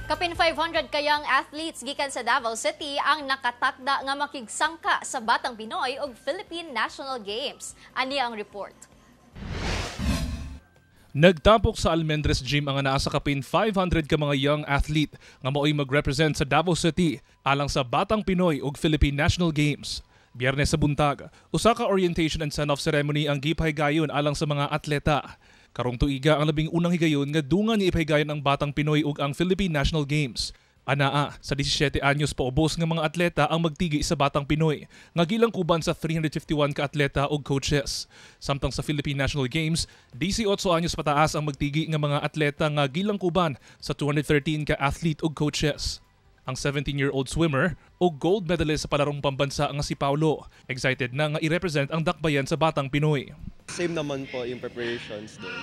Kapin 500 ka young athletes gikan sa Davao City ang nakatakda nga makigsangka sa Batang Pinoy ug Philippine National Games. Ani ang report. Nagtapok sa Almendres Gym ang anaa sa kapin 500 ka mga young athlete nga mao'y mag-represent sa Davao City alang sa Batang Pinoy ug Philippine National Games. Biyernes sa buntag, usa ka orientation and send-off ceremony ang gipahigayon alang sa mga atleta. Karong tuiga ang 11 higayon nga dungan nga ipahigayon ang Batang Pinoy ug ang Philippine National Games. Anaa sa 17 anyos paubos nga mga atleta ang magtigi sa Batang Pinoy nga gilangkuban sa 351 ka atleta ug coaches. Samtang sa Philippine National Games, 18 anyos pataas ang magtigi nga mga atleta nga gilangkuban sa 213 ka athlete ug coaches. Ang 17-year-old swimmer o gold medalist sa Palarong Pambansa nga si Paulo, excited na nga i-represent ang dakbayan sa Batang Pinoy. Same naman po yung preparations doon.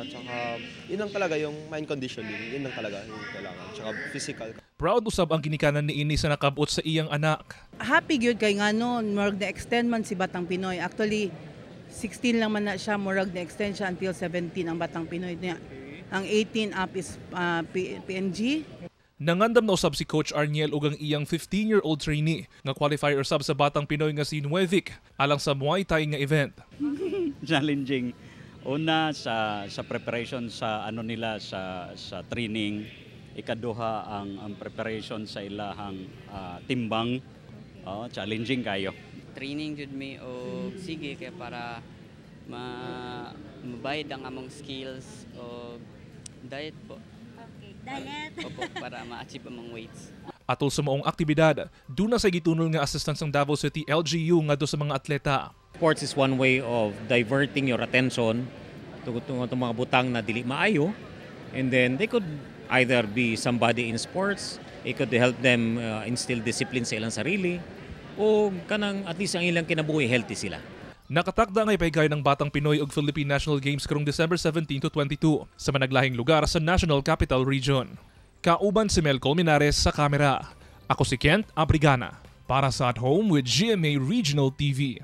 Tsaka, yun lang talaga yung mind conditioning, yun lang talaga yung kailangan. Tsaka physical. Proud usab ang ginikanan niini sa nakabot sa iyang anak. Happy gyud kay ngano murag na extend man si Batang Pinoy. Actually, 16 lang man na siya, murag na extend siya until 17 ang Batang Pinoy niya. Ang 18 up is PNG. Nangandam na usab si Coach Arniel ug ang iyang 15-year-old trainee nga qualifier usab sa Batang Pinoy nga si Nuevic alang sa Muay Thai nga event. Challenging. Una, sa preparation sa ano nila, sa training. Ikaduha, ang preparation sa ilahang timbang. Oh, challenging kayo. Training jud mi og sige kay para ma mabayad ang among skills o diet po. Okay. Diet. Opo, para ma-achieve among weights. Atol sa maong aktibidad, duna say gitunol nga assistance ang Davao City LGU ngadto sa mga atleta. Sports is one way of diverting your attention to mga butang na dili maayo, and then they could either be somebody in sports, it could help them instill discipline sa ilang sarili o kanang at least ang ilang kinabuhi, healthy sila. Nakatakda nga ipahigayon ng Batang Pinoy ug Philippine National Games karong December 17 to 22 sa managlahing lugar sa National Capital Region. Kauban si Mel Colmenares sa kamera. Ako si Kent Abrigana para sa At Home with GMA Regional TV.